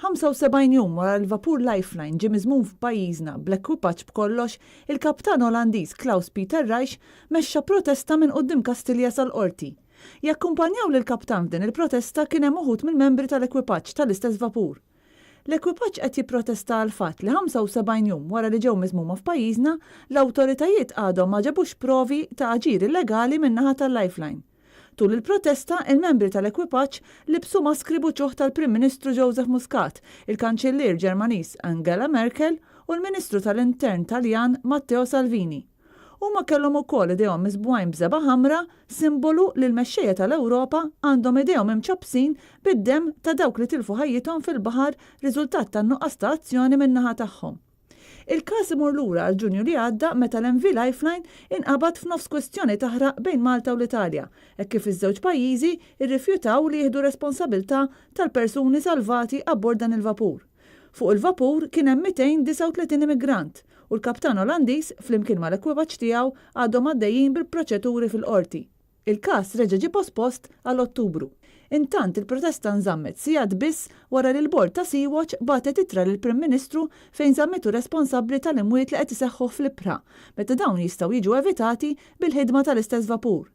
75 jum wara l-vapur Lifeline ġie miżmum f'pajjiżna bl-ekwipaġġ b'kollox, il-kaptan Olandiż Klaus Peter Reich mexxa protesta minn quddiem Kastilja sal-Qorti. Jakkumpanjaw lill-kaptan f'din il-protesta kien hemm uħud mill-membri tal-ekwipaġġ tal-istess vapur. L-ekwipaġġ qed jipprotesta għall-fatt li 75 jum wara li ġew miżmuma f'pajjiżna, l-awtoritajiet għadhom ma ġabux provi ta' aġir illegali min-naħa tal-Lifeline. Tul il-protesta, il-membri tal-ekwipaġġ libsu maskri b'uċuħ tal-Prim Ministru Joseph Muscat, il-Kanċillier Ġermaniż Angela Merkel u l-Ministru tal-Intern Taljan Matteo Salvini. Huma kellhom ukoll idejhom miżbugħin b'żebgħa ħamra, simbolu li l-mexxejja tal-Ewropa għandhom idejhom imċappsin bid-demm ta' dawk li tilfu ħajjithom fil-baħar riżultat tan-nuqqas ta' azzjoni min-naħa tagħhom. Il-każ imur lura għal Ġunju li għadda meta l-MV Lifeline inqabad f'nofs kwestjoni taħraq bejn Malta u l-Italja, hekk kif iż-żewġ pajjiżi rrifjutaw li jieħdu responsabilità tal-persuni salvati abbord dan il-vapur. Fuq il-vapur kien hemm 239 immigrant u l-kaptan Olandiż flimkien mal-ekwipaġġ tiegħu għadhom għaddejjin bil-proċeduri fil-Qorti. Il-każ reġa' ġie pospost għal Ottubru. Intant il-protesta nżammet sigħat biss wara li l-bord ta' Sea-Watch bagħtet ittra lill-Prim Ministru fejn żammitu responsabbli tal-imwiet li qed iseħħu fl-ibħra, meta dawn jistgħu jiġu evitati bil-ħidma tal-istess vapur.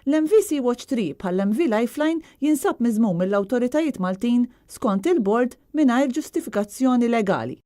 L-MV Sea-Watch 3 bħall-MV Lifeline jinsab miżmum mill-awtoritajiet Maltin skont il-bord mingħajr ġustifikazzjoni legali.